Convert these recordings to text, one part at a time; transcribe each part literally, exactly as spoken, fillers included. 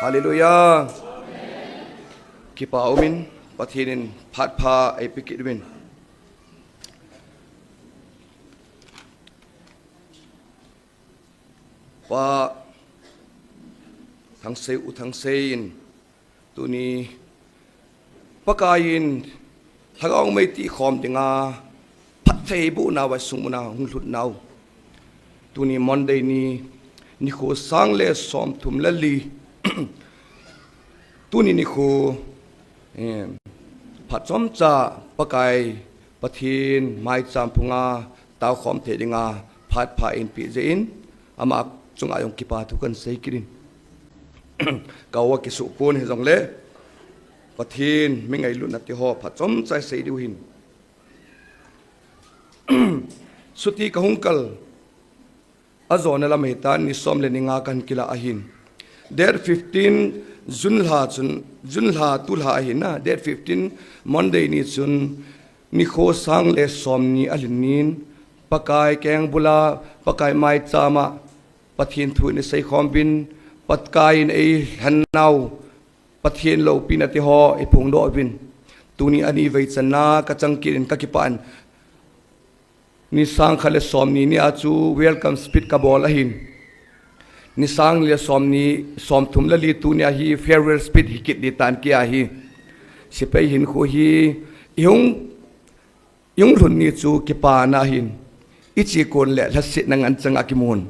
Hallelujah. Kipa umin, Pathen in phat pha eipe kit uvin. Pa Thangsei, U Thangsei in tuni Pakai in Lhagao mei tihkhom dinga phattheibohna vai sung muna hung lhut nau. Tuni Monday ni, nikho sang le som thum le li. Tuni nikho, eh, phat chomcha Pakai Pathen maicham phunga taokhom thei dinga phat pha einpe jeh in, ama chunga jong kipa thu kan sei kit in. Ka va kisuh pon hijongle, Pathen mi ngailutna ti ho phat chomcha sei diu hin. Chuti ka hung kal ajona lam hitan, ni som le ni nga kan kila ahin. Date fifteen June lha chun, June lha tu lha ahin na, date fifteen Monday ni chun, nikho sang le som ni alhin nin, Pakai keng bula, Pakai maichama, Pathen thu in isei khom uvin, Pakai in eilhen nau, Pathen loupina ti ho iphongdoh uvin. Tuni ani vei channa ka chang kit in ka kipah in. Ni sang khat le som ni ni a chu welcome speech ka bol ahin. Ni sang le som ni, som thum le li tuni a hi farewell speech hi kit di tan kia hi. Sepai hinkho hi ihung, ihung lhun ni chu kipana ahin. Ichi kon le lhasetna ngan chang a kimun.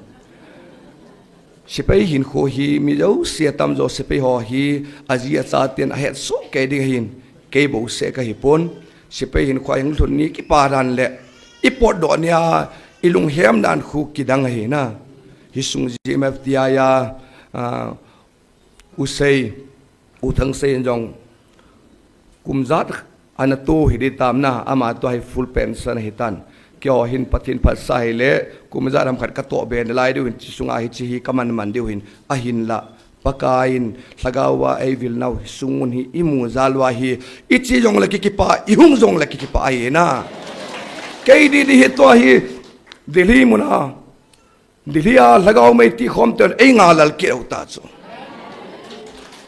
Sepai hinkho hi mi jouse atamjo sepai ho hi aji achaten ahetsoh kei ding ahin. Kei bouseh kahi pon. Sepai hinkho a ihung lhun ni kipa dan le ipotdoh ni a ilunghem dan khu kidang ahi na. Hi sung G M F T I a, ah, U Sei, U Thangsei in jong kum jat ana to hi di tam na, ama to hi full pension ahi tan. Keiho hin Pathen phatsa hile kum jat ham khat ka toh be nalai diu hin, hiche sunga hiche hi ka man man diu hin, ahinla Pakai in Lhagao a eivil nau hi sung mun hi imu jal uva hi, ichi jongle kikipa, ihung jongle kikipa ahi na. Kei di di hi to hi Delhi muna. Delhi a Lhagao mei tihkhom ten ei ngalal keu ta chu.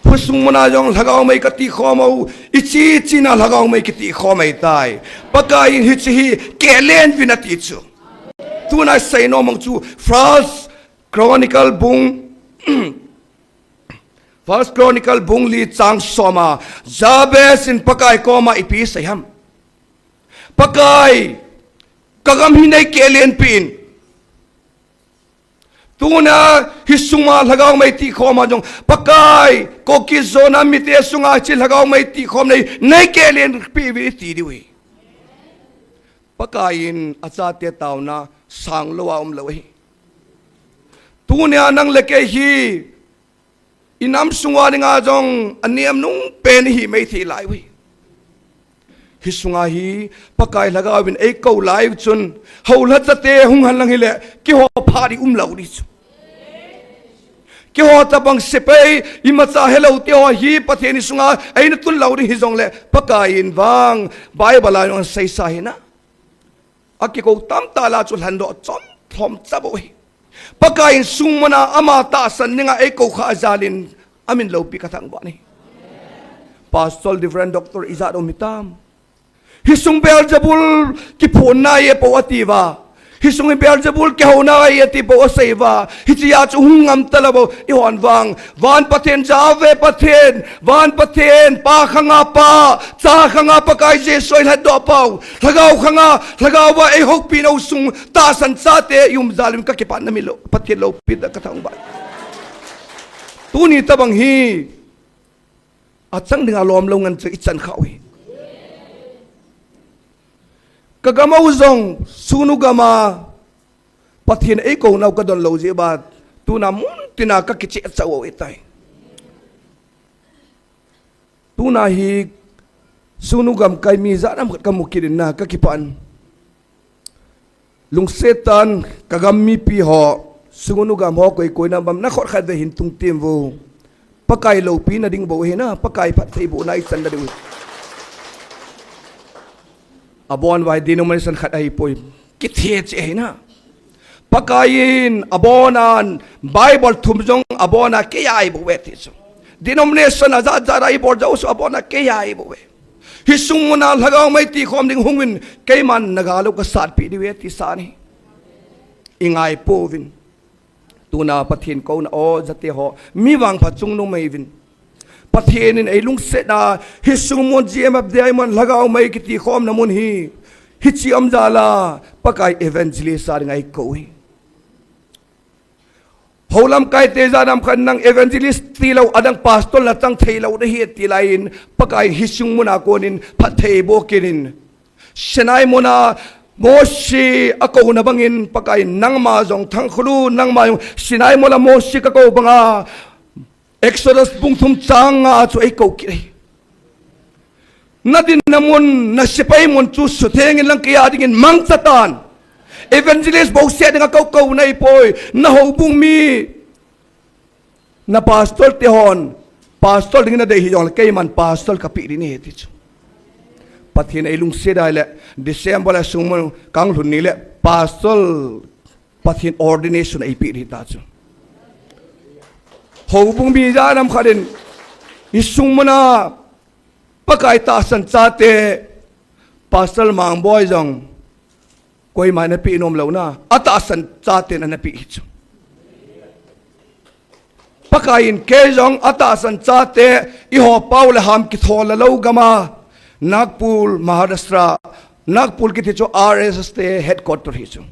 Khosung muna jong Lhagao mei ka tihkhom u, ichi ichi na Lhagao mei kitihkhom ei tai. Pakai in hiche hi kelen vin ati chu. Tuna sei nom ang chu First Chronicle bung, First Chronicle bung li chang som a, Jabez in Pakai koma ipi sei ham. Pakai, ka gam hi nei kelen pin. Tuna hi sunga Lhagao mei tihkhom a jong, Pakai, Kuki-Zo nam mite sunga hiche Lhagao mei tihkhom nei, nei kelen pi uve ti diu hi. Pakai in achate taona sang lou a um lou hi. Tuna nang le kei hi, i nam sunga dinga jong anem nung pen ihi mai thei lai uve. Hi sunga hi Pakai Lhagao in eikou lai u chun, houlhacha te hung hen lang hile, keiho phat i um lou di chu. Keiho tabang sepai, imacha helou teho hi Pathen ni sunga eina tun lou di hijongle, Pakai in vang Bible a jong seisa hi na. Akikou tamtah la chu lhandoh chom thom cha bou hi. Pakai in sung muna ama tahsan dinga eikou kha jal in amin loupi ka thangvah e. Pastor, Reverend, Doctor ijat um hitam. Hi sung Beelzebul kiphonna ahi pou ati uva. Hi sung hi Beelzebul kihouna ahi ati pou asei uva. Hichea chu hung ngam talou bou, eihon vang. Van Pathen, Jahve Pathen, Van Pathen, Pa khanga Pa, Cha khanga Pakai Jesu eilhatdoh pau, Lhagao khanga, Lhagao va eihoupi nau sung, tahsan chate i um jal in ka kipana mi lou, Pathen loupina ka thangvah. Tuni tabang hi, achang dinga lom lou ngen chu i chan khah u hi. Ka gam u jong, Sugnu gam a, Pathen eikou nau ka don lou jeh uva, tuna mun tina ka kicheh chau u ahitai. Tuna hi Sugnu gamkai mi jat ham khat ka mu kit in na ka kipah in. Lungset tah in ka gam mipi ho, Sugnu gam ho koi koi na bam na khut khat vei hin tung tim vo. Pakai loupina ding bou hi na, Pakai phattheibohna i chan na diu. Abon uva hi denomination khat ahi poi. Kithe cheh hi na. Pakai in abon a Bible thum jong abon a kei a ei bou ve ti chu. Denomination a jat jat a ibol jouse a abona kei a ibol uve. Hi sung muna lhagao mei tikhom ding hung uvin, keiman naga lou kasatpi diu ahi ti sa ahi. Ingai pouvin. Tuna Pathen kouna o jate ho, mi vangpha chungnung mei uvin. Pathen in eilungset a, hi sung mun G M F D I mun lhagao mei kitikhomna mun hi, hiche um jal a, Pakai evangelist a ding eikou hi. Hou lamkai te jat ham khat nang evangelist tilou, adang pastor nachang theilou nahi ti laiyin, Pakai hi sung muna konin phattheiboh kit in. Sinai muna Mosi akouna bangin Pakai nangma jong thangkhulu, nangma jong Sinai muna Mosi kakou banga Exodus bung thum chang nga chu eikou kit ahi. Nadinna mun, nasepai mun chu suthengin lang kei a dingin mangcha tan. Evangelist bouseh dinga kou kou nahipoi, nahoubung mi, na pastor te hon, pastor dingin nadei hijongle keiman pastor kapeh ding ahi ti chu. Pathen eilungset a ahile, December a sung mun kanglhun ni le, pastor Pathen ordination eipeh ding ahi ta chu. Houbung mi jat ham khat in, hi sung muna Pakai tahsan chate, Pastor Mangboi jong, koima napeh nom lou na, atahsan chaten anapeh hi chu. Pakai in kei jong atahsan chate, eiho pao le ham kithol lou gam a, Nagpur, Maharashtra, Nagpur kiti chu R S S te headquarter hi chu.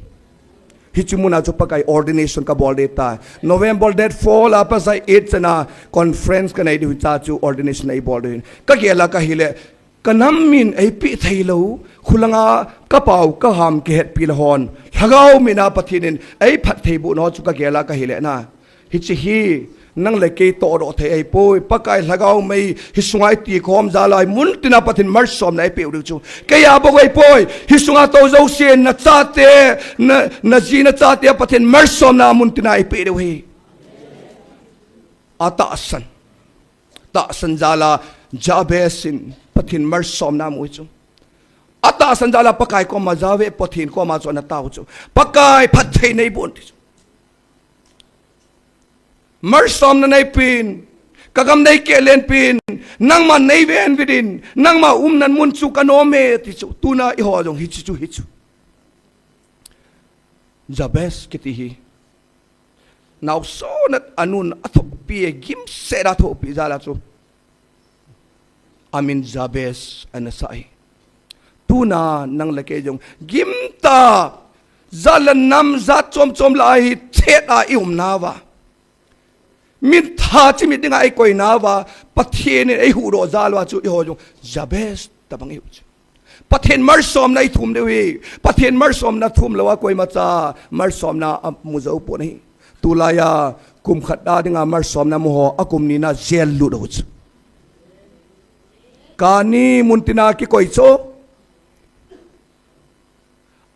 Hiche muna chu Pakai ordination kabol ding ahi ta. November date four la pasai eight chana conference kanei diu hi ta chu ordination eibol diu hin. Kagel a kahile, kanam min eipeh theilou, khulanga kapao kaham kihetpi le hon, lhagao mina Pathen in eiphattheiboh nau chu kagel a kahile na. Hiche hi, nang le kei tohdoh thei ahipoi, Pakai lhagao mei, hi sunga itikhom jal a, mun tina Pathen malsomna eipeh diu chu. Kei a bou ahipoi, hi sunga tou jousen, nachate, na, naji nachate Pathen malsomna mun tina eipeh diu ahi. Atahsan. Tahsan jal a Jabez in Pathen malsomna amu hi chu. Atahsan jal a Pakai koma, Jabez Pathen koma chu anatao chu. Pakai phatthei neiboh in ti chu. Malsomna neipen, kagam neikehlen pen, nangman neiven vin, nangma umna mun chu kanom e ti chu. Tuna eiho jong hiche chu hi chu. Jabez kiti hi. Naosona anun athopi e, gimset a athopi jal a chu. Amin Jabez anasah hi. Tuna nang le kei jong gimtah, jat le nam jat chom chom lah a hi chet a ium nauva, min tha chimit dinga eikoi nauva, Pathen in eihuhdoh jal uva chu eiho jong Jabez tabang ihiu chu. Pathen malsomna ithum diu hi. Pathen malsomna thum lou a koimacha malsomna amu jou pon ahi. Tulai a kum khat a dinga malsomna mu ho, akum nina jail lut u chu. Kani mun tina kikoi chu.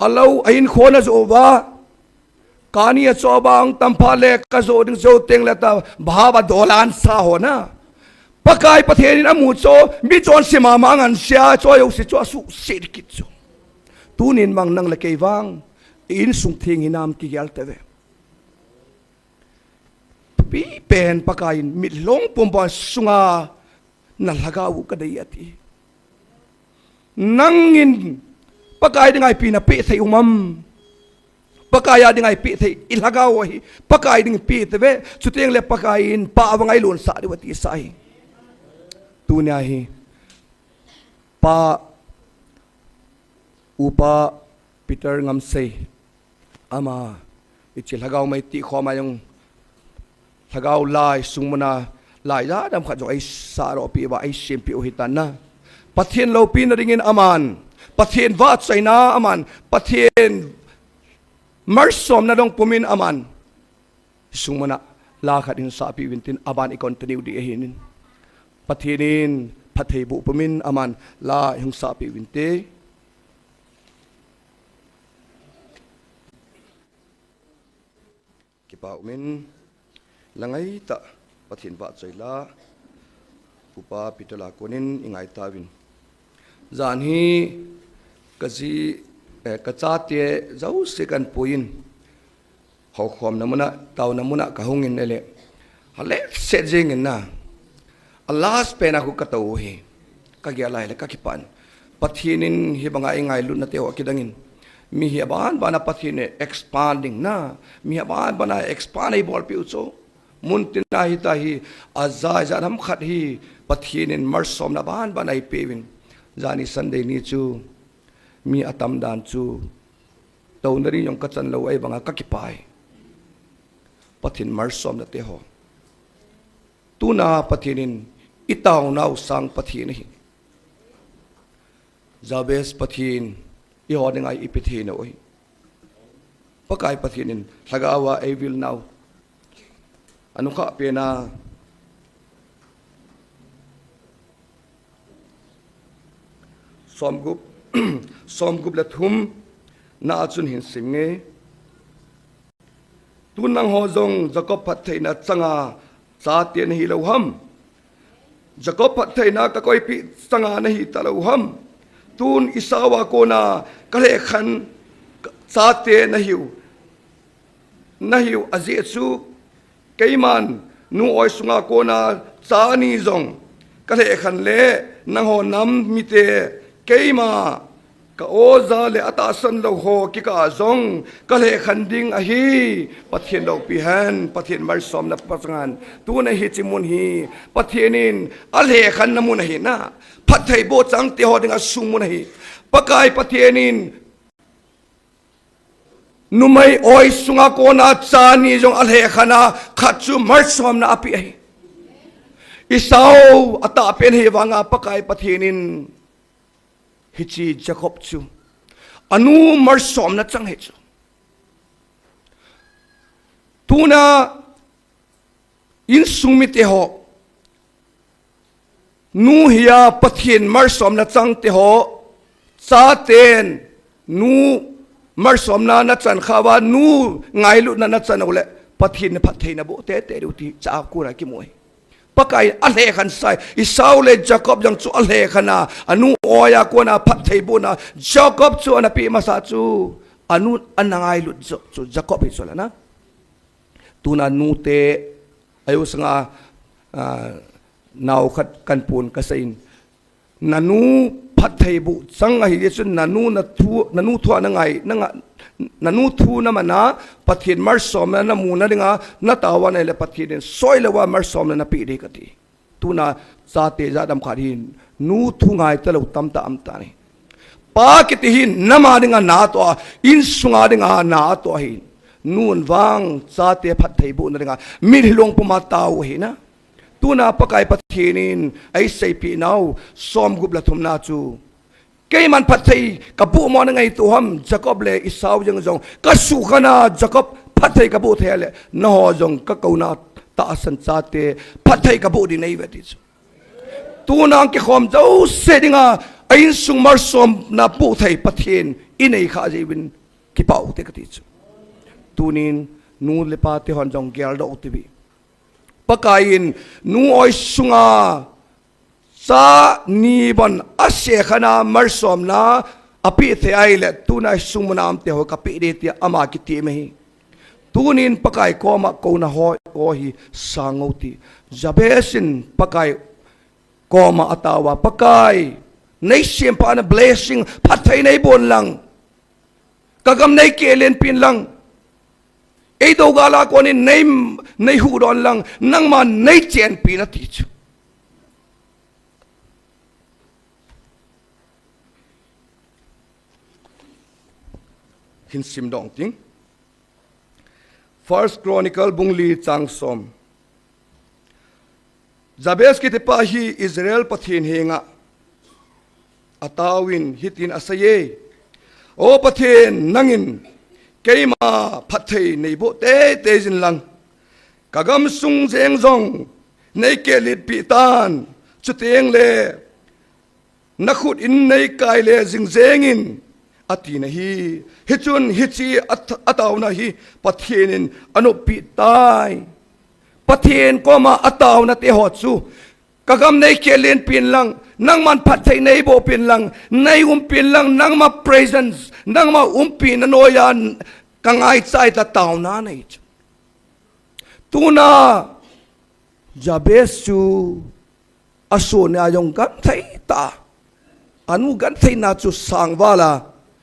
Alou a inkhon ajoh uva. Kani achoh uva, hung tam phat le kajoh ding jou teng le ta, bhava dolan sa ho na. Pakai Pathen in amu chu, mi chonse mama angansea, chu jouse chu asuhset kit chu. Tunin mang nang le kei vang, i insung theng hinam kigel tave. Thupi pen Pakai in mitlhi lhong pumpum sunga na lhagao u kadei ati. Nangin Pakai dinga ipi napeh thei um am? Pakai a dinga ipeh thei i lhagao u ahi. Pakai ding ipeh tave. Chuteng le Pakai in pa vang eilonsah diu ati sa hi. Tunia hi Pa, Upa Peter Ngamsei. Ama, hiche lhagao mei tihkhom a jong, lhagao lai sung muna, lai jat ham khat jong eisah doh peh uva, eisem peh u ahitan na. Pathen loupina dingin aman, Pathen vahchoina aman, Pathen malsomna dong pumin aman, sung muna la khat eihin sahpeh uvin tin, aban i continue ding ahin. Pathen in phattheiboh pumin aman la eihin sahpeh uvin te. Kipa umin, la ngaitah Pathen vahchoi la, Upa Peter a konin i ngai tauvin. Jan hi kaji, eh, kachate jouse kahin puiyin. Houkhomna muna, taona muna kahungin ahile, haletset jengin na. A last pen a khu ka tou hi. Ka gel lai le ka kipan. Pathen in hi banga i ngailutna te ho kidang in. Mi hi aban bana Pathen in expanding na. Mi hi aban bana expand ei bolpeh u chu. Mun tina hi ta hi a jai ja nam khat hi Pathen in malsomna ban bana ei peuvin. Jani Sunday ni chu mi atam dan chu. Touna ri jong ka chan lou ei banga ka kipai. Pathen malsomna te ho. Tuna Pathen in i taonau sang Pathen ahi. Jabez Pathen i ho dinga i Pathen ahi. Pakai Pathen in lhagao a ei vil nau. Anukha pena. Somgup, somgup le thum na a chun hin sim nge. Tun nangho jong Jacob phattheina changa chate nahi lou ham. Jacob phattheina ka koipeh changa nahi talou ham. Tun Esau a kona ka lhekhen chate nahiu. Nahiu ajeh chu keiman nu oi sunga kona cha ni jong ka lhekhen le nangho nam mite keima ka oja le atahsan lou ho kikah a jong ka lhekhen ding ahi. Pathen loupi hen, Pathen malsomna pachangan. Tuna hiche mun hi Pathen in alhekhenna mun ahi na. Phattheiboh chang te ho dinga sung mun ahi. Pakai Pathen in numei oi sunga kona cha ni jong alhekhen a khat chu malsomna apeh ahi. Esau atahpen hi vanga Pakai Pathen in hiche Jacob chu anu malsomna chang hi chu. Tuna insung mite ho. Nu hia Pathen malsomna chang te ho. Chaten nu malsomna na chan khauva nu ngailutna na chan u le Pathen phattheina boh tete diu ti cha a kona kimu ahi. Pakai alhekhen sai, Esau le Jacob jong chu alhekhen a, anu oi a kona phattheibohna, Jacob chu ana peh masa chu, anu ana ngailut jo chu Jacob hi chu la na. Tuna nute, ayu sanga, ah, nao khat kan pon ka seiyin. Nanu phattheiboh chang ahi jeh chun nanu na thu, nanu thu a na ngai, na nga, nanu thu na mana Pathen malsomna na muna dinga, na taona le Pathen in soilouva malsomna na peh ding kati. Tuna chate jat dang khat hin nu thu ngai talou tamtah um tan ahi. Pa kiti hin nama dinga na atoh a, insunga dinga na atoh ahi. Nun vang chate phattheibohna dinga mitlhi long puma tao ahi na. Tuna Pakai Pathen in eiseipeh nau somgup le thumna chu. Keiman phatthei kaboh mo na ngaito ham, Jacob le Esau jeng jong. Ka sukhen a Jacob phatthei kaboh thei le, nangho jong ka kouna tahsan chate phatthei kaboh ding nahi uve ti chu. Tuna kikhom jouse dinga, a insung malsomna boh thei Pathen i nei kha jeh uvin kipah u te kati chu. Tunin nu le pa te hon jong geldoh u tive. Pakai in nu oi sunga cha ni bon a sekhen a malsomna apeh thei ahile, tuna sung muna um te ho kapeh ding tia ama kitem ahi. Tunin Pakai koma kouna hoi o hi sang o ti. Jabez in Pakai koma ataova, Pakai, nei sempha na blessing, phatthei nei bon lang. Ka gam nei kelen pin lang. Ei dou gal a konin nei, nei huhdoh in lang, nangma nei chenpi in ati chu. Hin simdoh ting. First Chronicle bung li chang som. Jabez kitipa hi Israel Pathen henga ataovin hitin aseiye. O Pathen, nangin keima phatthei neiboh teitei jin lang. Ka gamsung jeng jong nei keletpeh tan. Chuteng le na khut in nei kai le jing jengin, ati na hi. Hichun hiche a, ataona hi Pathen in anoppeh tai. Pathen koma ataona te ho chu, ka gam nei kelen pin lang, nangman phatthei nei boh pin lang, nei um pin lang, nangma presence, nangma umpi na noiya ka ngaichai ta taona nei chu. Tuna Jabez chu Asonia jong genthei tah. Anu gentheina chu sangval a,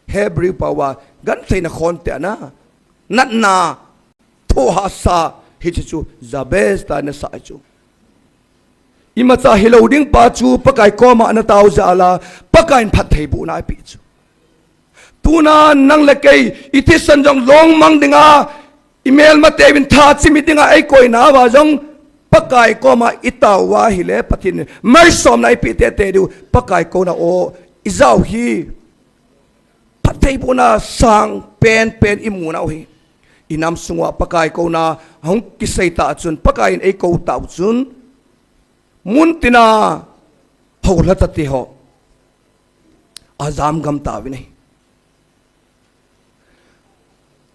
Hebrew pao a gentheina khonte ana, natna, thohhahsa, hiche chu Jabez tah in asah chu. Imacha hilou ding pa chu Pakai koma ana tao jal a, Pakai in phattheibohna eipeh chu. Tuna nang le kei, ithisan jong lungmang dinga, imelmateu in tha chimit dinga eikoina uva jong, Pakai koma itao uva ahile, Pathen in malsomna eipeh teitei diu, Pakai kouna o, ijao hi, phattheibohna sang penpen imu nau hi. Inam sunguva Pakai kouna hung kisei tah chun, Pakai in eikou tah chun, muntina houlhacha teho ajam gam tauvin ahi.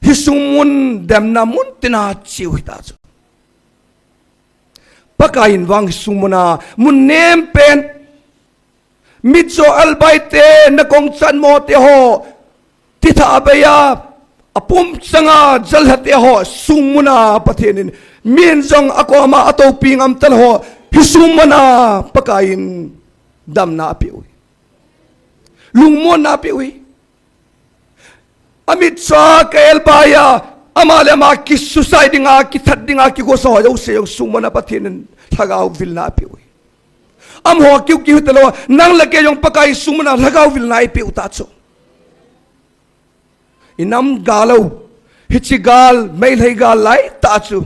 Hisung mun demna muntina cheu hita chu. Pakai in vang hisung muna mun nempen, mitcho albaite, nakong chanmo teho, titha abeiya, apum changa jalha teho sung muna Pathen in, min jong akoma atoupi ngam talou ho, hisung muna Pakai in damna apeh u hi, lungmonna apeh u hi. Amitcho a ka elbaiya, ama le ama kisusai dinga, kithat dinga, kikhosa ho jouse jong sung muna Pathen in lhagao vilna apeh u hi. Amaho kiu kiu talou, nang le kei jong Pakai sung muna lhagao vilna eipeh u tah chu. Inam gal u, hiche gal, Meitei gal laitah chu,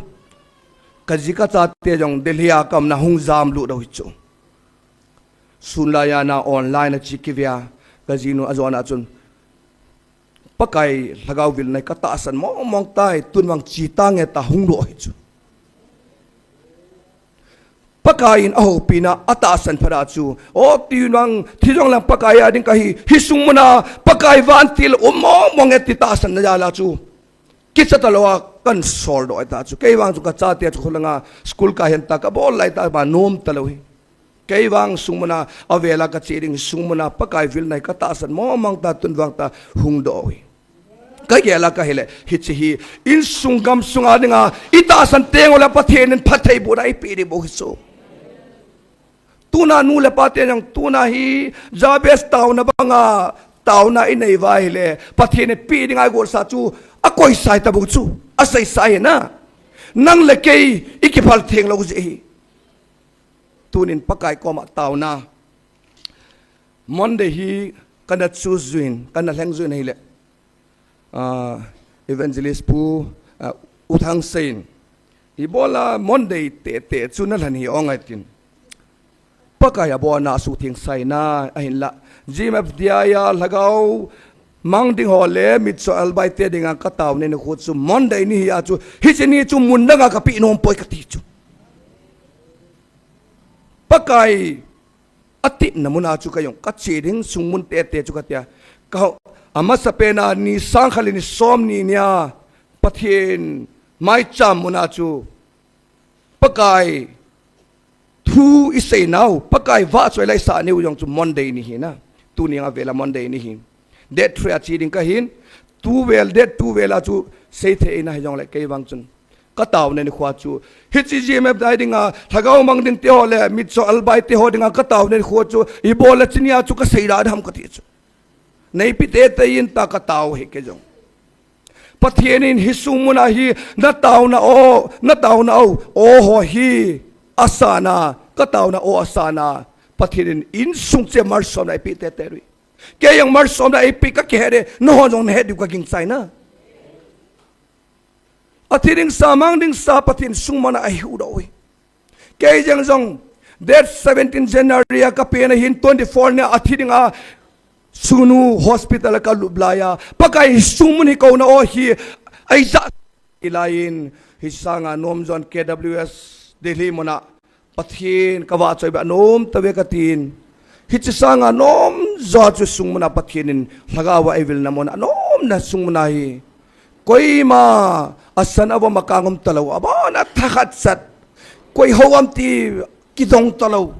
kaji kachate jong Delhi a kaumna hung jamlut u hi chu. Sun laiya na online a che kive a, kajinu ajona chun, Pakai lhagao vilna hi katahsan mongmong tai, tun vang che tange tia hung doh hi chu. Pakai in ahoupina atahsan phat a chu, o, tun vang thi jong lang Pakai a ding kahi, hisung muna Pakai vantil um mongmong e ti tahsanna jal a chu, kicha talou a kan soldoh tah chu. Kei vang chu kachate chu kholanga school kai hen tia kabol lai tah ma nom talou hi. Kei vang sung muna, avel a kache ding sung muna Pakai vilna hi katahsan mongmong tia, tun vang tia hung doh u hi. Kagel a kahile, hiche hi insung gamsunga dinga itahsan teng ule Pathen in phattheibohna eipeh ding bou hi chu. Tuna nu le pate jong tuna hi Jabez taona banga taona inei uva ahile, Pathen in pe dinga igolsa chu akoisai tabou chu, aseisai hina. Nang le kei ikiphal theng lou jeh hi. Tunin Pakai koma taona. Monday hi kana choose jin, kana lheng jin ahile, ah, Evangelist Pu, ah, U Thangsein, ibola Monday teitei chu nalhen hi ong ahi tin. Pakai a bolna suhtheng saina ahinla, G M F D I a lhagao mang ding ho le mitcho albaite dinga kataona nikho chu Monday ni hi a chu, hiche ni chu mun danga kapeh nom poi kati chu. Pakai atepna muna chu kei jong kache ding sung mun teitei chu katia. Ka, amasapena ni sang khat le ni som ni nia Pathen maicham muna chu Pakai thu iseinau, Pakai vahchoi la isah niu jong chu Monday ni hina. Tuni a vela Monday ni hin. Date three a che ding kahin. Tuvel, date tuvel a chu seithei ina hijongle kei vang chun kataona nikho chu, hiche G M F D I dinga lhagao mang ding teho le mitcho albaite ho dinga kataona nikho chu, ibola hiche nia chu kasei da ham kati chu. Neipi teitei in tia katao hi kei jong. Pathen in hisung muna hi nataona o, nataona o, o ho hi asana, kataona o asana. Pathen in insung cheh malsomna eipeh teitei ui. Kei jong malsomna eipeh kakihe de, nahon jong nahet diu kagingchai na. Athi ding sa mang ding sa Pathen sung muna ahiu doh ui. Kei jeng jong date seventeen January a kapena hin twenty-four nia athi dinga Sugnu Hospital a kalup laiya, Pakai sung mun hi kouna o hi, aija ilaiyin, hisanga nom jon K W S Delhi muna Pathen kavahchoi beh nom tave katin. Hiche sanga nom jo chu sung muna Pathen in lhagao a eivilna muna nomna sung muna hi. Koima asan avom akang um talou, abon a thakhat chat. Koi ho am ti kidong talou.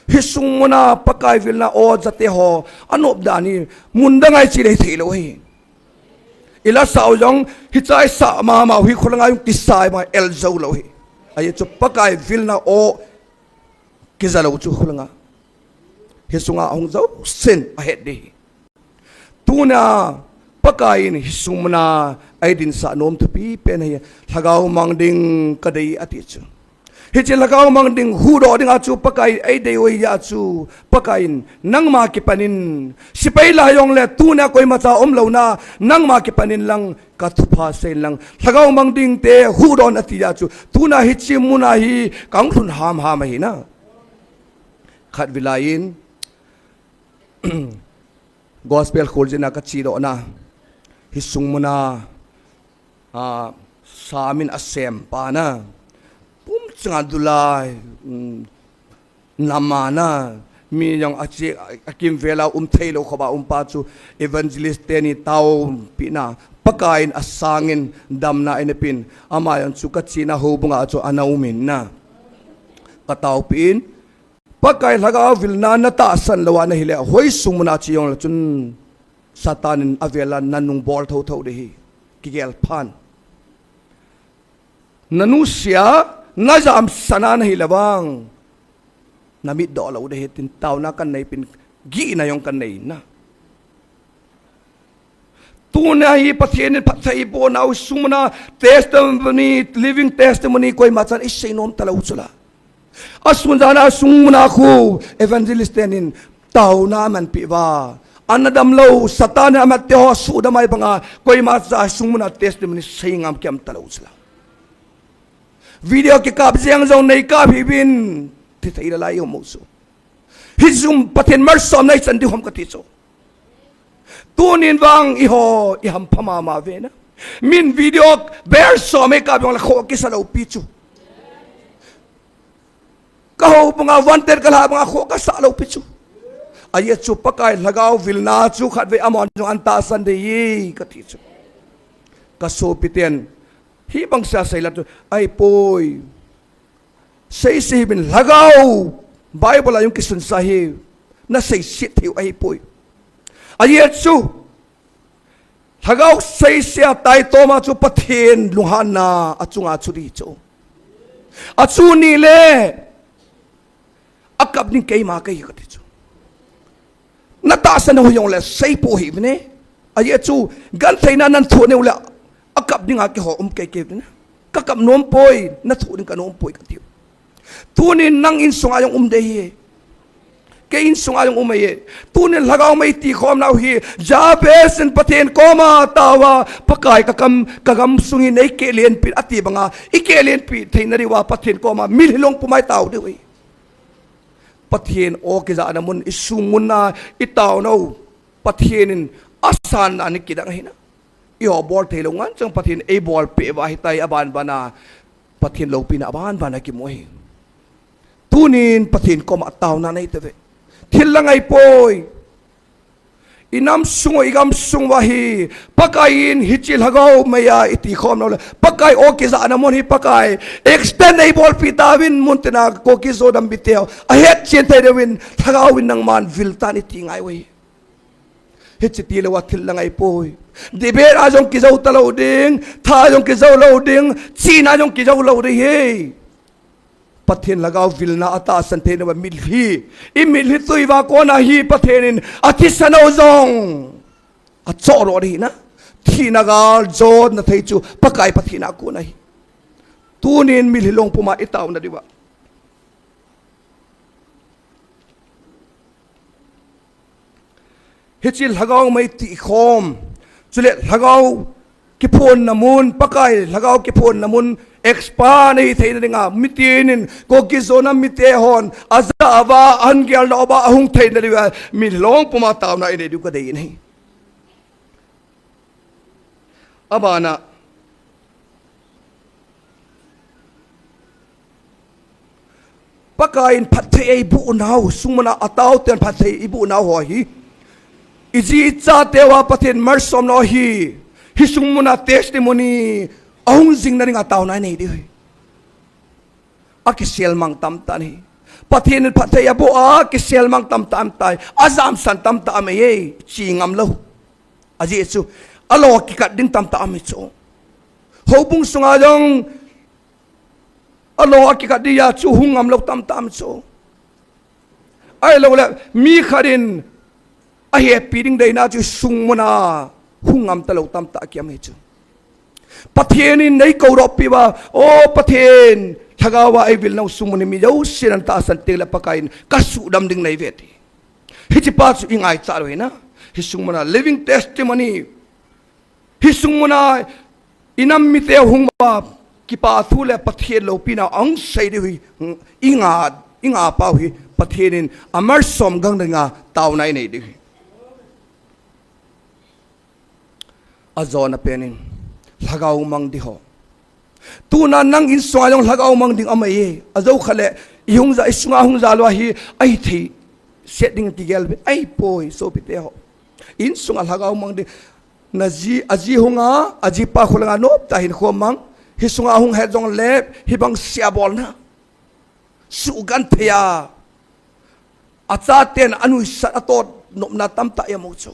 Hisung muna Pakai vilna o jate ho anop dan hi mun danga iche le theilou hi. Ila sao jong hiche a isah mama u hi kholanga jong kisai ma el jou lou hi. Ahi chu Pakai vilna o Kija lou chu khulanga. Hi sunga ahung jousen ahet ding ahi. Tuna Pakai in hi sung muna eidinsah nom thupi pen hi, lhagao mang ding kadei ati chu. Hiche lhagao mang ding huhdoh dinga chu Pakai eidei u ahi a chu, Pakai in nangma kipanin, sepai la jongle tuna koimacha umlouna, nangma kipanin lang kathupha seiyin lang, lhagao mang dingte huhdoh in ati a chu, tuna hiche muna hi kahung lhun hamham ahi na. Khatvei laiyin, Gospel kholjin a kachedohna, hi sung muna, a, samin asem pa na, pumchanga dulai, um, namana, mi jong ache, akimvela um theilou khop a um pa chu, evangelist teni taopina, Pakai in asangin damna eina pen, ama jong chu kachena houbunga chu ana umin na. Kataopeh in, Pakai lhagao vilna natahsan lou a nahile, hoi sung muna che jongle chun Satan in avela nanung bol thotho ding ahi, kigel phan. Nanusia, najamsana nahile vang, namitdoh lou ding ahi tin taona kanei pen, gihna jong kanei na. Tuna hi Pathen in phatthei eiboh nau sung muna testimony, living testimony koimachan isei nom talou chu la. Asun jana sung muna khu evangelist tenin taona amanpeh uva, ana damlou, Satan in amat teho suhdam ahi banga, koimacha sung muna testimony sei ngam kiam talou chu la. Video kikap jeng jong neikap hih uvin, thi thei lala ium u chu. Hiche chu Pathen malsomna ichan ding ham kati chu. Tunin vang eiho ihampha mama uve na. Min video bel som eikap jongle kho kisa lou pi chu. Kahoubunga wanted kalhah banga kho kasa lou pi chu. Ajeh chu Pakai lhagao vilna chu khatvei amahon jong ana tahsan ding ahi kati chu. Kasopi ten, hibang sa seila chu ahipoi. Seise hih uvin lhagao, Bible a jong kisunsa hi, naseiset thei u ahipoi. Ajeh chu, lhagao seise a taitoma chu Pathen lunghanna achunga chu ding chu. Achu nile, akap ding keima kahi kati chu. Natahsan u hijongle seipou hih uvin e. Ajeh chu, gentheina nathoh nau le, akap dinga keiho um kei kei uvin e. Kakap nompoi, nathoh ding kanompoi kati u. Tunin nang insunga jong um ding ahi. Kei insunga jong um ahi. Tunin lhagao mei tikhom nau hi, Jabez in Pathen koma ataova, Pakai kakam, kagamsung hi neikehlenpeh in ati banga, ikehlenpeh theina diuva Pathen koma mitlhi long puma itao diu ahi. Pathen o kijahna mun, isung muna itao nau, Pathen in asanna ana kidang ahi na. Eiho bol theilou ngan chang Pathen eibolpeh uva ahitai, abanbana Pathen loupina abanbana kimu ahi. Tunin Pathen koma taona neitauve. Thil la ngaipoi. Inam sung u, igamsung uva hi, Pakai in hiche lhagao meiya itikhom nau le, Pakai o kijahna mun hi Pakai extend eibolpeh tauvin, muntina Kuki Zo nam mite ho ahetchen thei diuvin, lhagao in nangman vil tan iti ngai u ahi. Hiche tilouva thil la ngaipoi. Debate a jong kijou talou ding, tha jong kijou lou ding, chihna jong kijou lou ding ahi. Pathen lhagao vilna atahsan theina uva mitlhi, imitlhi tui uva kona hi Pathen in athisan u jong achohdoh ding ahi na. Thina gal jotna thei chu Pakai Pathen a kon ahi. Tunin mitlhi long puma itaona diuva hiche lhagao mei tikhom, chule lhagao kiphonna mun, Pakai lhagao kiphonna mun expand ahi theina dinga, mitinin Kuki Zo nam mite hon ajah uva, ahin geldoh uva ahung theina diuva, mitlhi long puma taona inei diu kadei in ahi. Abana, Pakai in phatthei eiboh nau, sung muna ataoten phatthei eiboh nau ho hi, iji icha teuva Pathen malsom nau hi, hi sung muna testimony ahung jing na dinga taona inei diu ahi. Akiselmang tamtah in ahi. Pathen in phatthei aboh a, kiselmang tamtah ahitai. Ajamsan tamtah ahitai, che ngam lou. Ajeh chu, alo kikat ding tamtah aum chu. Houbung sunga jong, alo akikat ding a chu hung ngam lou tamtah aum chu. Ahilouleh mi khat in ahepi ding deina chu sung muna hung ngam talou tamtah kiam hi chu. Pathen in nei koudoh piuva, O Pathen, lhagao a eivil nau sung muna mi jousen atahsan tengleh Pakai in kasuhdam ding neive ti. Hiche pa chu ingaichat u hina. Hi sung muna living testimony. Hi sung muna inam mite hung uva kipa thu le Pathen loupina ahung sei diu hi, inga, inga pau hi Pathen in amalsom gang dinga taona inei diu hi. Ajona pen in, lhagao mang ding ho. Tuna nang insunga jong lhagao mang ding amai e. Ajou khat le, ihung ja, isunga hung ja lou hi, ahithei set ding kigel ve. Ahipoi, sopite ho. Insunga lhagao mang ding. Naji, aji hunga, ajipa kholanga nop tah hin khomang. Hi sunga hung het jongle, hibang sia bolna. Suhgenthei a. Achaten anuisat atot nopna tamtah imu chu.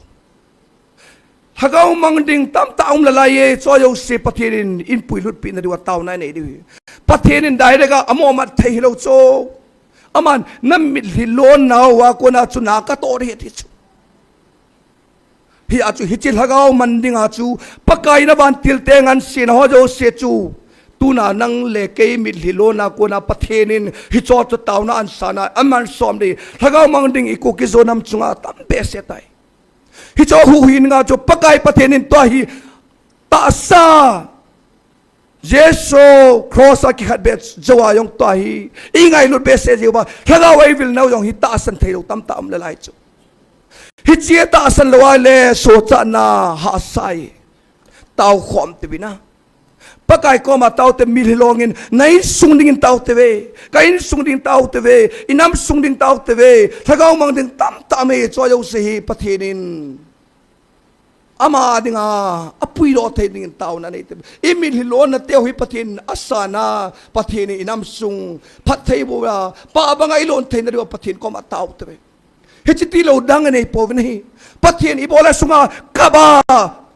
Lhagao mang ding tamtah um lalai e, chua jouse Pathen in, in puilutpi na diuva taona inei diu hi. Pathen in direct a amo mat thei hilou chu. Aman, na mitlhi lonna uva kona chu na kato ding ahi ti chu. Hia chu hiche lhagao mang dinga chu, Pakai in avantil te ngansen ho jouse chu. Tuna nang le kei mitlhi lonna kona Pathen in hiche chu taona ahin san a, amalsom ding. Lhagao mang ding i Kuki-Zo nam chunga tam behseh tai. Hiche huhhing a chu Pakai Pathen in tua hi tahsa Jesu cross a kikhetbeh jou a jong tua hi, ingailut behseh jeh uva, lhagao a eivil nau jong hi tahsan thei lou tamtah um lalai chu. Hiche tahsan lou a le sochatna hahsa e. Tao khom tei uvin a. Pakai koma tao tei, mitlhi long in, na insung dingin tao tei uve, ka insung ding tao tei uve, i nam sung ding tao tei uve, lhagao mang ding tamtah um e, chua jouse hi Pathen in Ama dinga, apuidoh thei dingin taona nei tei uve. I mitlhi lonna teu hi Pathen in asan a, Pathen in i nam sung phattheiboh a, pa banga i lon theina diuva Pathen koma tao tei uve. Hiche tilou dang anei pouvin ahi. Pathen in ibola sunga kaba,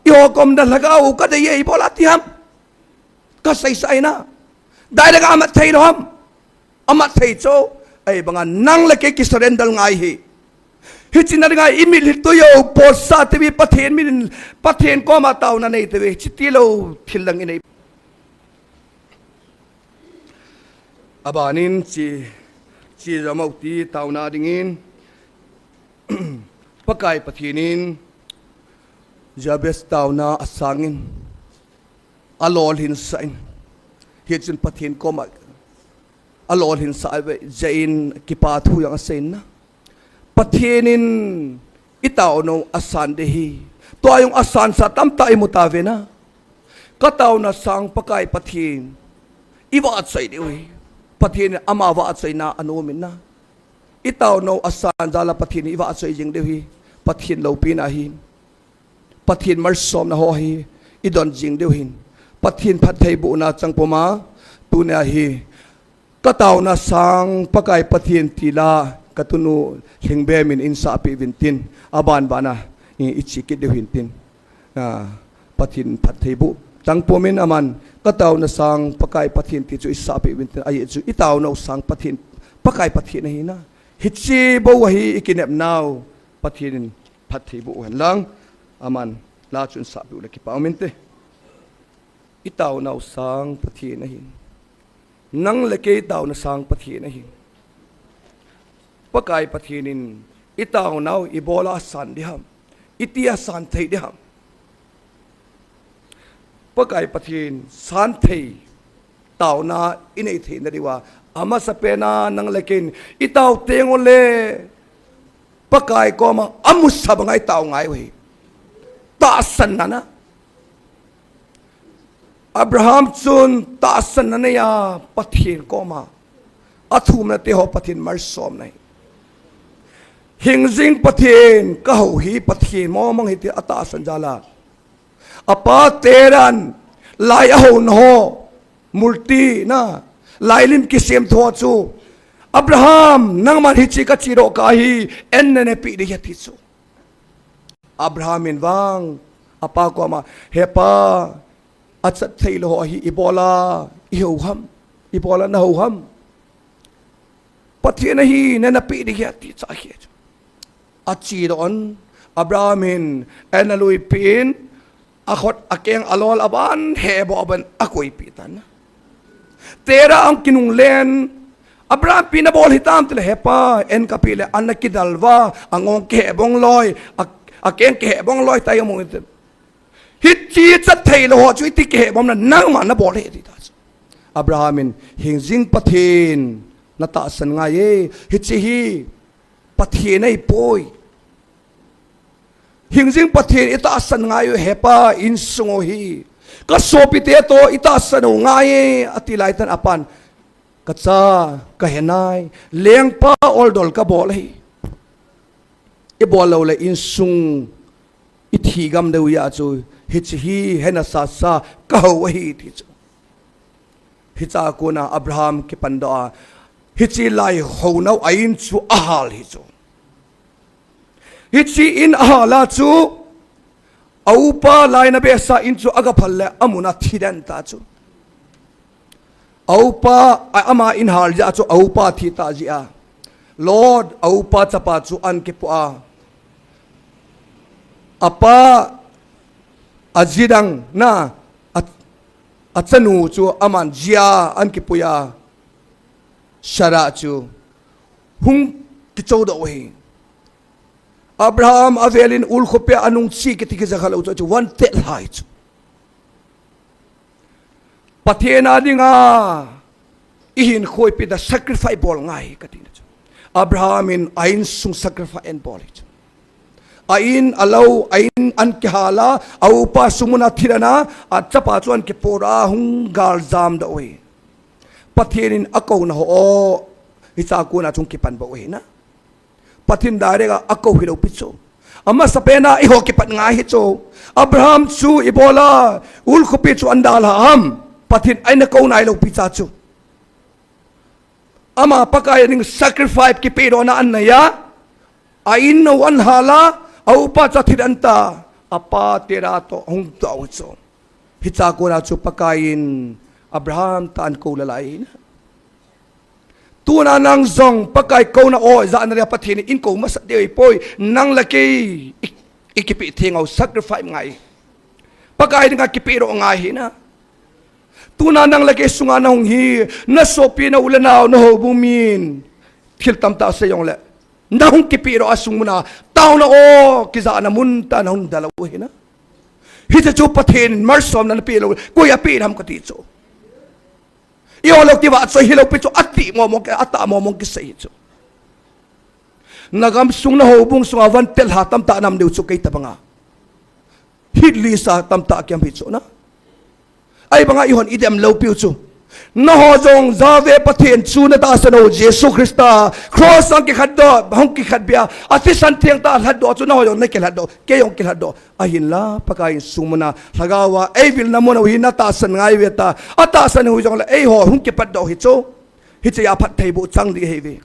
i ho koma lhagao kadei e ibola ti ham. Ka seisah in a. Direct a amat thei lou ham. Amat thei chu. Ahivanga nang le kei kisurrender ngai hi. Hiche na dinga i mitlhi tui u potsah tei uve Pathen min in, Pathen koma taona nei tei uve. Hiche tilou thil dang inei. Abanin chi, chi jamau ti taona dingin. Pakai Pathen in Jabez taona asangin. Alolhinsah in. Hichun Pathen koma alolhinsah ve jeh in kipa thu jong asei in a. Pathen in i taonau asan ding ahi. Tua jong asansah tamtah imu tauve na. Ka taona sang Pakai Pathen. I vahchoi diu ahi. Pathen in ama vahchoina anom in a. I taonau asan jal a Pathen in i vahchoi jing diu ahi. Pathen loupina ahi. Pathen malsomna ho hi i don jing diu ahin. Pathen phattheibohna chang puma tunia hi ka taona sang Pakai Pathen ti la ka tunu Lhingbem in eihin sapeh uvin tin, aban bana i, i che kit diu ahin tin. Ah, Pathen phattheiboh chang pumin aman ka taona sang Pakai Pathen ti chu i sapeh uvin tin, ajeh chu i taonau sang Pathen, Pakai Pathen ahi na. Hiche bou ahi i kinepnau Pathen in phattheiboh hen lang, aman la chu eihin sapeh u le kipa um inte. I taonau sang Pathen ahi. Nang le kei taona sang Pathen ahi. Pakai Pathen in i taonau ibola asan ding ham. Iti asan thei ding ham. Pakai Pathen san thei taona i nei theina diuva. Amasapen a nang le kei in i tao teng uleh Pakai koma amusa banga i tao ngai u ahi. Tahsanna na. Abraham chun tahsanna anei a Pathen koma. Athumna te ho Pathen malsomna ahi. Hingjing Pathen ka hou hi Pathen mong mong ahi ti atahsan jal a. Apa Terah in lai ahou na ho. Multi na. Lailim kisemthu chu. Abraham, nangman hiche ka chedoh kah hi, en nene pi ding ahi ati chu. Abraham in vang, apa koma, he pa, achat thei lou ho hi ibola, i hou ham, ibola na hou ham. Pathen ahi, nana pe ding ahi ati cha ahi chu. Achi doh in, Abraham in, ana lui pen, akhut, akeng, alol, aban, hebo, aban, akoipeh tan. Terah ahung kinunglen, Abraham ipi nabol hitam tile, hepa, an kape le, an nakidal uva, angong kihebong loi, a, akeng kihebong loi, tai among ite. Hiche chat thei lou ho chu iti kihebom na, nangma nabol ahi ati ta chu. Abraham in, hingjing Pathen natahsan ngai e, hiche hi Pathen ahipoi. Hingjing Pathen itahsan ngai u hepa, insung u hi. Kasopite toh itahsan u ngai e, ati lai tan apan. Kacha, kahe nai, lengpa oldol kabol ahi. Ibol lou le insung, ithi gam deu ahi chu, hiche hi hena sasa, kahou ahi ti chu. Hiche a kona Abraham kipan doh a, hiche lai hounau a in chu ahal hi chu. Hiche in ahal a chu, a upa laina behseh in chu agaphal le amun a thiden ta chu. A upa, a, ama in hal jeh a chu, a upa thi ta jeh a. Lot, a upa chapa chu an kipoh a. Apa, aji dang na, a, achanu chu aman jia an kipui a. Sarah chu hung kichou doh u ahi. Abraham avel in ul khopi a anung chi kiti kija kha lou chu, chu vantilhah chu. Pathen a dinga ihinkho ipi da sacrifice bol ngai kati na chu. Abraham in a insung sacrifice ahin bol hi chu. A in, a lou, a in an kihal a, a upa sung mun a thiden a, achapa chu an kipoh a hung galjam doh u ahi. Pathen in akouna ho, hiche a kona chu hung kipan bou ahi na. Pathen direct a akou hilou pi chu. Amasapen a eiho kipat ngai hi chu. Abraham chu ibola ul khopi chu ahin dalha ham. Pathen in eina kou nailou pi cha chu. Ama Pakai a ding sacrifice kipedohna ahin nei a. A in u ahin hal a, a upa chu athi den ta. Apa Terah toh hung doh u chu. Hiche a kona chu Pakai in Abraham tah in akou lhalai ahi na. Tuna nang jong Pakai kouna o, ijat na dia Pathen in eikou masat ding ahipoi, nang le kei i, i kipe theng u sacrifice ngai. Pakai dinga kipedoh ngai ahi na. Tuna nang le kei sunga nahung hi, nasopi, na u le nao, na houbung min thil tamtah asei jongle, nahung kipedoh a sung mun a, taona o, kijahna mun tah a nahung dalha u ahi na. Hiche chu Pathen in malsomna napeh lou, koi a pe ham kati chu. Eiho lou tiva chu hilou pi chu ati mong mong, atah mong mong kisei hi chu. Na gamsung na houbung sunga vantilhah tamtah nam deu chu kei tabang a. Hit list a tamtah kiam hi chu na. Ahivanga eihon idem lou piu chu. Nangho jong Jahve Pathen chu natahsan u Jesu Christa cross a hung kikhat doh, hung kikhat bia, athisan theng tah a lhatdoh chu nangho jong nakilhatdoh, kei jong kilhatdoh. Ahinla, Pakai in sung mun a, lhagao a, eivilna mun u hi natahsan ngai uve tia, atahsan u jongle, eiho hung kipat doh hi chu. Hiche a phattheiboh chang ding ahi ve.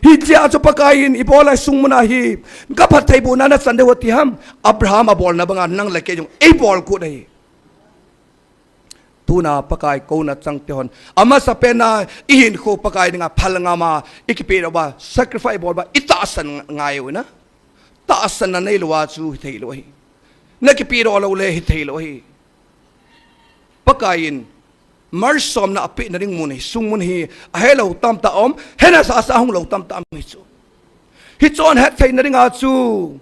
Hiche a chu Pakai in ibola sung mun a hi, ka phattheibohna nachan diu ati ham, Abraham abolna banga nang le kei jong eibol kit ahi. Tuna Pakai kouna chang te hon. Amasapen a ihinkho Pakai dinga phal ngam a, ikipedoh uva, sacrifice bol uva, itahsan ngai u na. Tahsanna neilou a chu hithei lou ahi. Nakipedoh lou le hithei lou ahi. Pakai in malsomna apeh na ding mun hi, sung mun hi, ahelou tamtah aum, hena sasa hung lou tamtah aum hi chu. Hichun hetthei na dinga chu,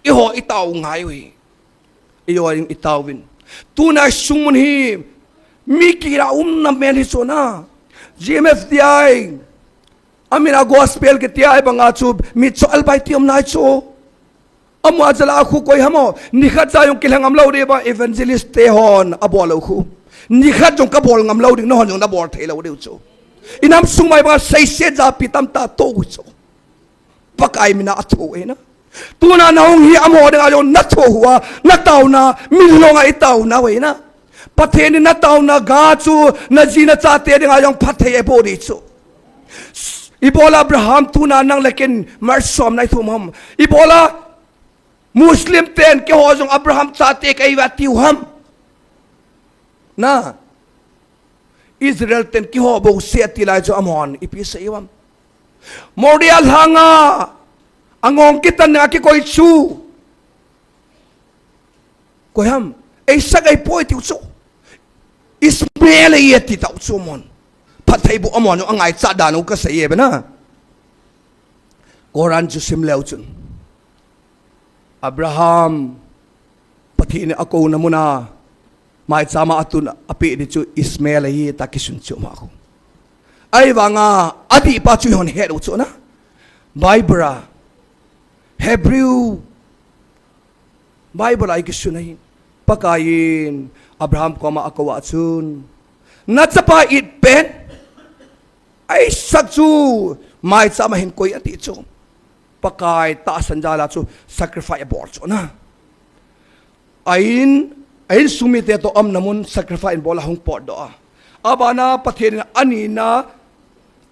eiho itao ngai u ahi. Eiho in itao uvin. Tuna sung mun hi, mi kila umna mel hi chu na. G M F D I. Amin a gospel kiti a banga chu, mi chu albai ti um nai chu. Amu a jala a khu koi ham o, nikhat ja jong kilha ngam lou ding ba evangelist te hon abol lou khu. Nikhat jong kabol ngam lou ding, nahon jong nabol thei lou diu chu. Inam sung mai banga seiset japi tamtah tou chu. Pakai mina atho u ahi na. Tuna nahung hi amaho dinga jong natho u a, nataona, min longa itaona u ahi na. Pathen in nataona ga chu, naji nachate dinga jong phatthei eiboh ding chu. Ibola Abraham tuna nang le kei in malsomna ithum ham. Ibola Muslim ten keiho jong Abraham chate kahiuve tiu ham. Na. Israel ten keiho bouseh ati lai chu amahon ipi asei u ham. Moria lhanga angong kitan a kikoi chu. Koi ham, Isaac ahipoi tiu chu. Ishmael ahi ati tau chu amon. Phattheiboh amon u angaichat dan u kasei e bena. Koran chu sim leu chun. Abraham, Pathen in akouna muna, maichama atun apeh di chu Ishmael ahi tia kisun chu ma khu. Ahivanga adihpa chu ihon het u chu na. Bible a, Hebrew, Bible a ikisun ahi. Pakaiyin Abraham koma akou a chun, nachapa itpen Isaac chu maichama hin koi ati chu. Pakai tahsan jal a chu sacrifice abol chu na. A in, a insung mite toh aumna mun sacrifice abol a hung potdoh a. Abana Pathen in anina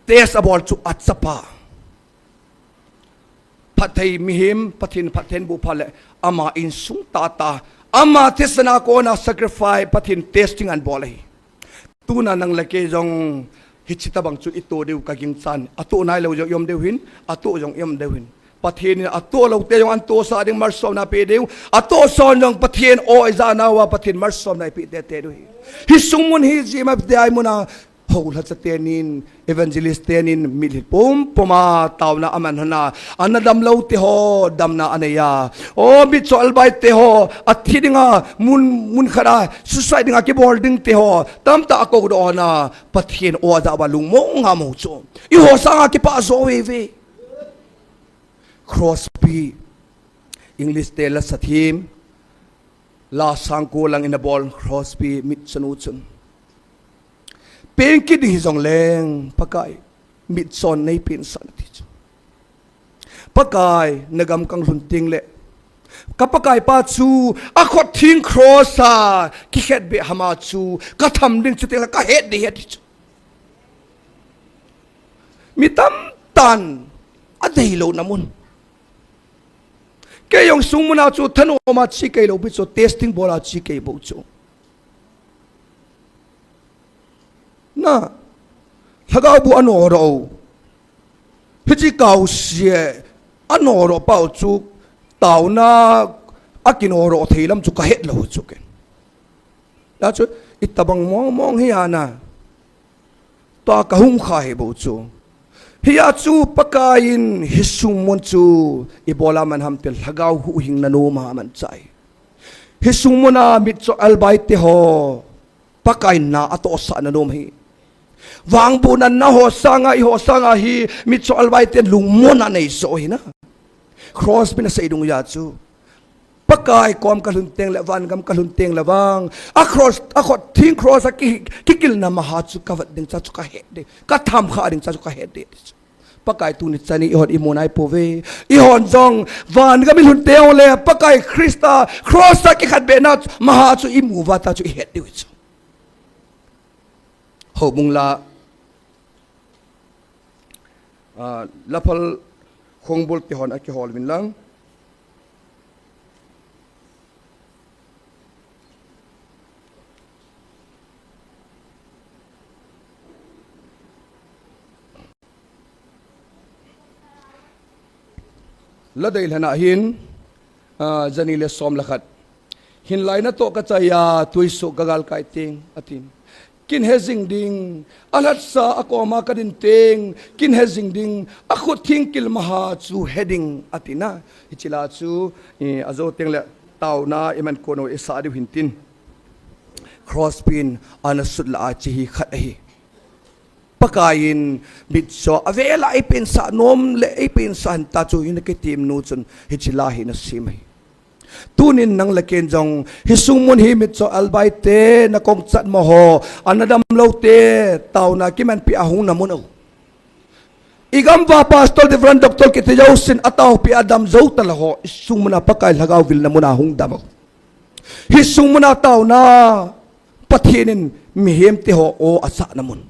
test abol chu achapa. Phatthei mihem, Pathen phatthei boh phat le ama insung tah tah. Ama thisan a kona sacrifice Pathen testing abol ahi. Tuna nang le kei jong hiche tobang chu ito diu kagingchan. Ato nailou jong i-um diu hin, ato jong i-um diu hin. Pathen in ato loute jong ahin tosah ding malsomna pe diu. Atoh son jong Pathen o ijat nauva Pathen malsomna ipe tete diu hi. Hi sung mun hi G M F D I muna houlhacha tenin, evangelist tenin, mitlhi pumpum a taona aman hon a, ana damlou teho damna anei a. O mitcho albai teho, athi dinga mun, mun khat a suicide dinga kibol ding teho tamtah akoudoh hon a, Pathen o ajah uva lungmong a um u chu. Eiho sanga kipah jo veve. Crosby, English te lasathem, la sang ko lang in abol Crosby mitcho nu chun, peng kit ding hijongleng Pakai, mitcho neipen sah in ati chu. Pakai, nagam kang lhun teng le, ka Pakai pa chu akhut theng cross a kikhetbeh hama chu katham ding chu teng le kahet ding ahi ati chu. Mi tamtah in adeilouna mun. Kei jong sung muna chu thanom a che kei lou pi chu, testing bol a che kei bou chu. Na, lhagao bu anodoh u. Hiche kaosie anodoh pau chu taona akinodoh thei lam chu kahet lou chu ken. Hijeh chun itobang mong mong hi ana. Tua kahung kha hi bou chu. Hijeh chun Pakai in hi sung mun chu ibola man ham ti lhagao huhhingna nom a amanchah e. Hi sung muna mitcho albai teho Pakai na atohsah na nom hi. Vangbohna na ho sanga, eiho sanga hi mitcho albai ten lungmonna anei jo hi na. Crosby in asei dungjui a chu, Pakai kom kalhun teng le, vangam kalhun teng le vang, a cross, akhut theng cross a ki, kikilna maha chu kavet ding cha chu kahet ding, katham kha ding cha chu kahet ding. Pakai tuni chan in eihon imu naipouve. Eihon jong vangam ilhun teng le Pakai Christa cross a kikhetbehna maha chu imu uva ta chu ihet diu chu. Houbung la, ah, laphal khongbul te hon akihol uvin lang. Ladei lhana hin, ah, jani le som le khat. Hinlai natoh kachai a, tuisoh kagalkai teng, atin. Kin he jing ding, alhatsa akoma kadin teng, kin he jing ding, akhut theng kil maha chu he ding, atina. Hiche la chu, eh, ajo teng le taona iman kon u isah diu hin tin. Crosby in ana sut la a hiche hi khat ahi. Pakai in mitcho avel a eipensah nom le eipensah hen ta chu ina kitim nu chun hiche la hi ana sem ahi. Tunin nang le ken jong hi sung mun hi mitcho albai te na kong chat mo ho, ana damlou te, taona kimanpi a hung na mun u. Igam uva pastor, reverend, doctor kiti jousen ataopi a damjou tala ho, hi sung muna Pakai lhagao vilna muna hung dam u. Hi sung muna taona Pathen in mihem te ho o asah na mun.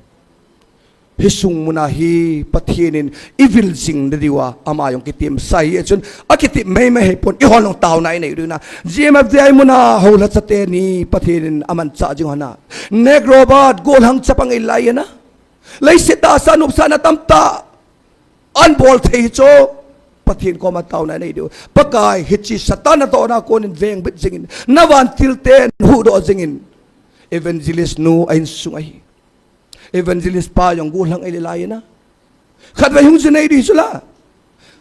Hi sung muna hi Pathen in ivil jing na diu a, ama jong kitim sa hi, chun akitim mei mei hipon, eihon jong taona inei diu na. G M F D I muna houlhacha teni Pathen in amanchah jing hon a. Nek Robert, golhang chapang ilai na. Leiset tahsa nopsahna tamtah An bol thei chu. Pathen koma taona nei diu. Pakai, hiche Satan natohna konin vengbit jingin, na vantil ten huhdoh jingin. Evangelist nu a insung ahi. Evangelist pa jong gollhang eile lai ina. Khatvei hung ji nei di chu la.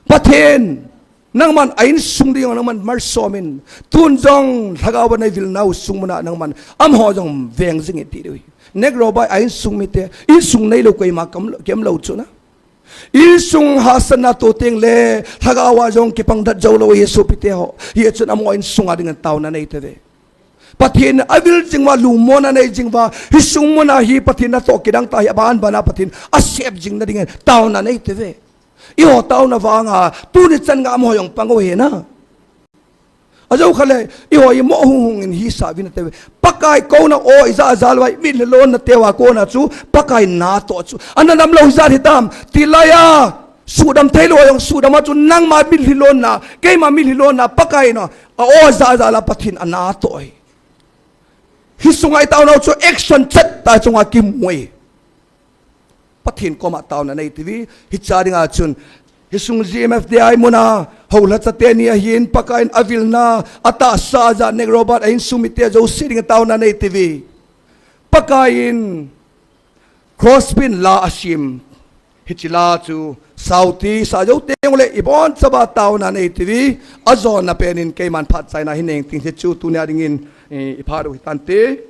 Pathen, nangman a insung ding jong nangman malsom in. Tun jong lhagao a nei vil nau sung muna nangman amaho jong veng jing e ti diu hi. Neck Robert a insung mite, insung neilou koima kam, kem lou chu na. Insung hahsatna to teng le, lhagao a jong kipang dat jou lou Jesu pite ho. Hichun amaho insung a dingin taona nei tave. Pathen avil jing uva, lungmonna nei jing uva, hi sung muna hi Pathen natoh kidang ta hi, aban bana Pathen asep jing na dingin taona nei tave. Eiho taona vanga, tuni chan nga amaho jong pang u hi na. Ajou kha le, eiho imo hung hung in hi sa vin tave. Pakai kouna o ija ja lou a, mitlhi lonna teu a kona chu, Pakai natoh chu. Ana nam lou ijat hitam, tilai a, sudam thei lou jong sudam a chu nangma mitlhi lonna, keima mitlhi lonna, Pakai na, a o ja ja la Pathen anatoh hi. Hi sunga i taona u chu action chet ta chunga kimu e. Pathen koma taona nei tivi, hicha dinga chun, hi sung G M F D I muna, houlhacha teni ahin, Pakaiyin avilna, atahsa ja Neck Robert a insung mite jouse dinga taona nei tivi. Pakaiyin, Crosby in la asem, hiche la chu, sauti sa jou teng ule, ibon chauva taona nei tivi, ajona penin keiman phat chaina hi neng ting hichu, tunia dingin, eh, iphat u hitante.